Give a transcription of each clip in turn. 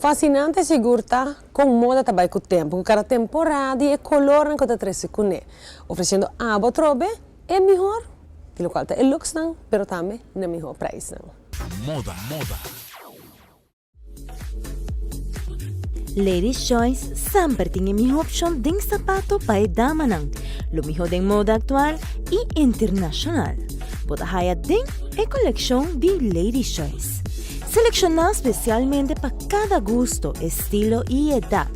Fascinante sigur ta con moda ta bay cu tempo, cu cada temporada y e colornan cu ta trece cune, ofreciendo abo atrobe e mihor di locual ta e looksnan, pero tambe na mihor prijsnan. Moda, moda. Ladies Choice semper tin e miho opcion den sapato pa e damanan, lo miho den moda actual y internacional. Bo ta haya den e coleccion di Ladies Choice. Selecciona specialmente pa cada gusto, estilo y edad.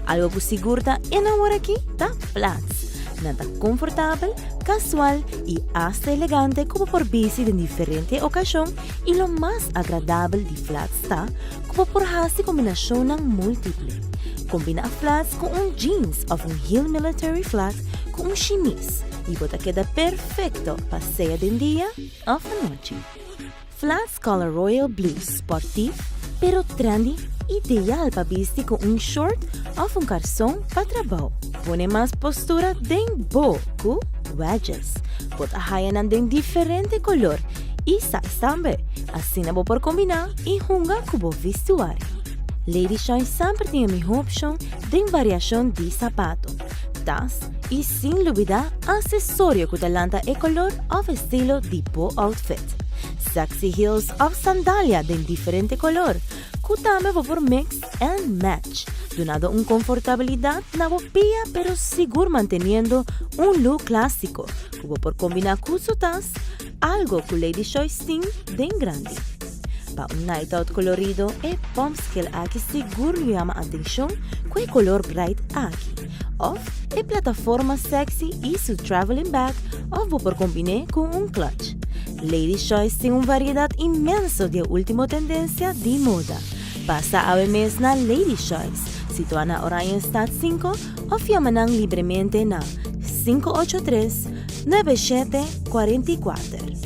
Algo cu sigur ta enamora aki ta flats. Nan ta comfortabel, casual y hasta elegante cu bo por bisti den diferente ocasion y lo mas agradabel di flats ta cu bo por haci combinacionnan multiple. Combina flats cu un jeans of un heel military flat cu un shimis y bo ta keda perfecto pa sea den dia of anochi. Flats color royal blue sportief pero trendy, ideal pa bisti cu un short of un carson pa trabou. Pone mas postura den bo cu wedges. Bo ta haya nan den diferente color y size tambe, asina bo por combina y hunga cu bo vestuario. Lady Shine semper tin e miho opcion den variacion di sapato, tas y sin lubida accesorio cu ta lanta e color of estilo di bo outfit. Sexy heels of sandalia den diferente color, cu tambe bo por mix and match, dunando un comfortabilidad na bo pia pero sigur manteniendo un look clasico cu bo por combina cu su tas, algo cu Lady Choice tin den grandi. Pa un night out colorido, e pumps heel aki sigur lo yama atencion cu e color bright aki. Of e plataforma sexy y su traveling bag, of bo por combine cu un clutch. Lady Choice tin un variedad inmenso di e ultimo tendencia di moda. Pasa awe mes na Lady Choice, situa na Oranjestad 5, of yama nan libremente na 583 9744.